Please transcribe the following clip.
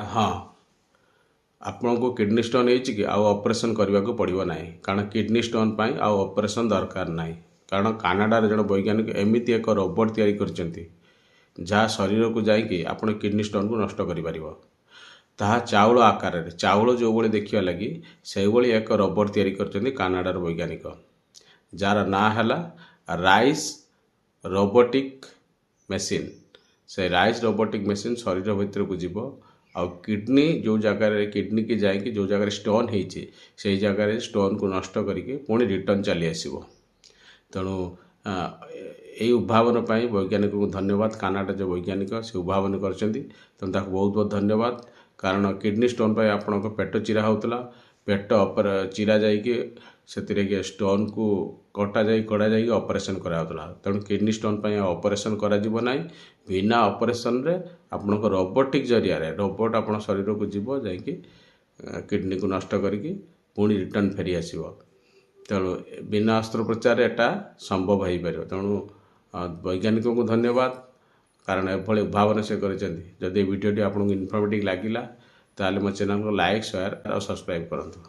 ହଁ, ଆପଣଙ୍କୁ kidney stone ହେଇଛି କି? ଆଉ ଅପରେସନ୍ କରିବାକୁ ପଡ଼ିବ ନାହିଁ। କାରଣ କିଡ଼ନୀ ଷ୍ଟୋନ୍ ପାଇଁ ଆଉ ଅପରେସନ୍ ଦରକାର ନାହିଁ। କାରଣ କାନାଡ଼ାର ଜଣେ ବୈଜ୍ଞାନିକ ଏମିତି ଏକ ରୋବୋଟ୍ ତିଆରି କରିଛନ୍ତି, ଯାହା ଶରୀରକୁ ଯାଇକି ଆପଣ କିଡ଼ନୀ ଷ୍ଟୋନ୍କୁ ନଷ୍ଟ କରିପାରିବ। ତାହା ଚାଉଳ ଆକାରରେ, ଚାଉଳ ଯେଉଁଭଳି ଦେଖିବା ଲାଗି ସେଇଭଳି ଏକ ରୋବୋଟ୍ ତିଆରି କରିଛନ୍ତି କାନାଡ଼ାର ବୈଜ୍ଞାନିକ, ଯାହାର ନାଁ ହେଲା ରାଇସ୍ ରୋବୋଟିକ୍ ମେସିନ୍। ସେ ରାଇସ୍ ରୋବୋଟିକ୍ ମେସିନ୍ ଶରୀର ଭିତରକୁ ଯିବ ଆଉ କିଡ଼ନୀ ଯେଉଁ ଜାଗାରେ, କିଡ଼ନୀକି ଯାଇକି ଯେଉଁ ଜାଗାରେ ଷ୍ଟୋନ୍ ହେଇଛି, ସେଇ ଜାଗାରେ ଷ୍ଟୋନ୍କୁ ନଷ୍ଟ କରିକି ପୁଣି ରିଟର୍ଣ୍ଣ ଚାଲି ଆସିବ। ତେଣୁ ଏଇ ଉଦ୍ଭାବନ ପାଇଁ ବୈଜ୍ଞାନିକଙ୍କୁ ଧନ୍ୟବାଦ। କାନାଡ଼ା ଯେଉଁ ବୈଜ୍ଞାନିକ ସେ ଉଦ୍ଭାବନ କରିଛନ୍ତି, ତେଣୁ ତାକୁ ବହୁତ ବହୁତ ଧନ୍ୟବାଦ। କାରଣ କିଡ଼ନୀ ଷ୍ଟୋନ୍ ପାଇଁ ଆପଣଙ୍କ ପେଟ ଚିରା ହେଉଥିଲା। ପେଟ ଚିରା ଯାଇକି ସେଥିରେ ଷ୍ଟୋନ୍କୁ କଟାଯାଇ କଢ଼ା ଯାଇକି ଅପରେସନ୍ କରାହେଉଥିଲା। ତେଣୁ କିଡ଼ନୀ ଷ୍ଟୋନ୍ ପାଇଁ ଆଉ ଅପରେସନ୍ କରାଯିବ ନାହିଁ। ବିନା ଅପରେସନ୍ରେ ଆପଣଙ୍କ ରୋବୋଟିକ୍ ଜରିଆରେ ରୋବୋଟ୍ ଆପଣ ଶରୀରକୁ ଯିବ, ଯାଇକି କିଡ଼ନୀକୁ ନଷ୍ଟ କରିକି ପୁଣି ରିଟର୍ଣ୍ଣ ଫେରି ଆସିବ। ତେଣୁ ବିନା ଅସ୍ତ୍ରୋପଚାରରେ ଏଟା ସମ୍ଭବ ହେଇପାରିବ। ତେଣୁ ବୈଜ୍ଞାନିକଙ୍କୁ ଧନ୍ୟବାଦ, କାରଣ ଏଭଳି ଉଦ୍ଭାବନ ସେ କରିଛନ୍ତି। ଯଦି ଏ ଭିଡ଼ିଓଟି ଆପଣଙ୍କୁ ଇନଫର୍ମେଟିଭ୍ ଲାଗିଲା, ତାହେଲେ ମୋ ଚ୍ୟାନେଲକୁ ଲାଇକ୍, ସେୟାର ଆଉ ସବସ୍କ୍ରାଇବ୍ କରନ୍ତୁ।